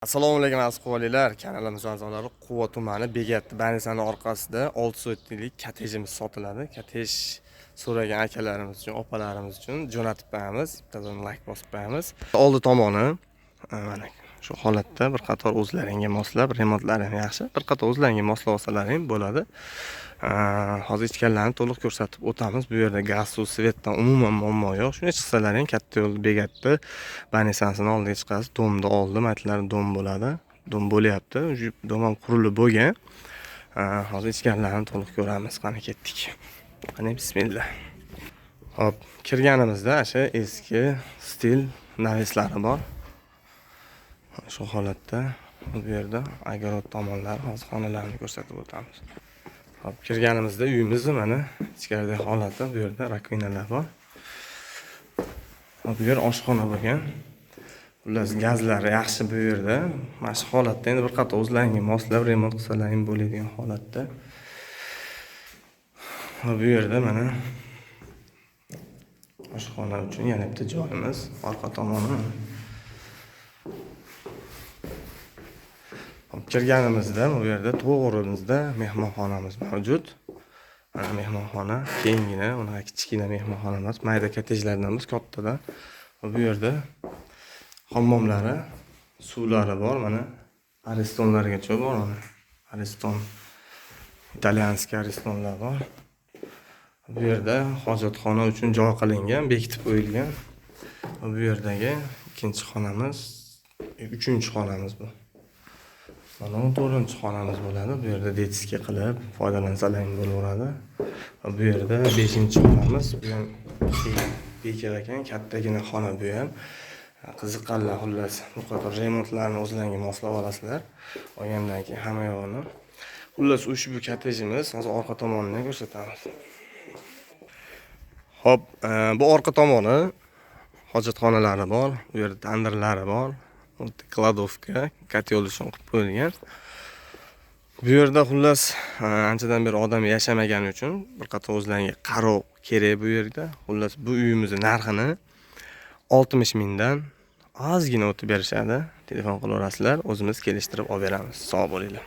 Assalomu alaykum, aziz quvvaliklar, kanalimiz a'zolari. Quva tumani, Begat больница ni orqasida 6 sotixlik kottejimiz sotiladi. Kottej so'ragan akalarimiz uchun, opalarimiz uchun jo'natib qo'yamiz, bittadan layk bosib qo'yamiz. Oldi tomoni mana shu holatda, bir qator o'zlaringga moslab, remontlari ham yaxshi, bir qator o'zlaringga moslab olsalaring bo'ladi. Hozir ichkarilarni to'liq ko'rsatib o'tamiz. Bu yerda gaz, suv, свет dan umuman muammo yo'q. Shunday chiqsalaring, katta yo'l, Begatni больница sini oldiga chiqasiz. Дом ni oldi, maytlar дом bo'ladi, дом bo'lyapti уже, дом ham qurilib bo'lgan. Hozir ichkarilarni to'liq ko'ramiz. Qani, ketdik, qani, bismillah. Hop, kirganimizda o'sha eski stil навес lari bor, shu holatda. Bu yerda огород tomonlari. Hozir xonalarni ko'rsatib o'tamiz. Hop, kirganimizda uyimizni mana ichkaridagi holati, bu yerda раковина lar bor. Hop, bu yer oshxona bo'lgan. Xullas, gazlari yaxshi bu yerda. Mana shu holatda, endi bir qator o'zlaringga moslab remont qilsalaring bo'ladigan holatda. Va bu yerda mana oshxona uchun yana bitta joyimiz, orqa tomoni mana. Hop, kirganimizda bu yerda to'g'rimizda mehmonxonamiz mavjud. Mana mehmonxona, kengina, unaqa kichkina mehmonxona emas, mayda kottejlardan emas, kattadan. Va bu yerda hammomlari, suvlari bor, mana Aristonlargacha bor, mana Ariston, итальянский Aristonlar bor. Bu yerda hojatxona uchun joy qilingan, bekitib qo'yilgan. Va bu yerdagi ikkinchi xonamiz, uchinchi xonamiz bu. Mana bu to'rtinchi xonamiz bo'ladi. Bu yerda детский qilib foydalansalaring bo'laveradi. Va bu yerda beshinchi xonamiz. Bu ham bekor ekan, kattagina xona bu ham. Qiziqqanlar, xullas, bu qator remontlarni o'zlaringga moslab olasizlar olgandan keyin hamma yog'ini. Xullas, ushbu kottejimiz, hozir orqa tomonini ko'rsatamiz. Ho'p, bu orqa tomoni, hojatxonalari bor, bu yerda tandirlari bor, bu yerda кладовка, котёл uchun qilib qo'yilgan bu yerda. Xullas, anchadan beri odam yashamagani uchun bir qator o'zlariga qarov kerak bu yerda. Xullas, bu uyimizni narxini 60 mingdan ozgina o'tib berishadi. Telefon qilaverasizlar, o'zimiz kelishtirib olib beramiz. Sog' bo'linglar.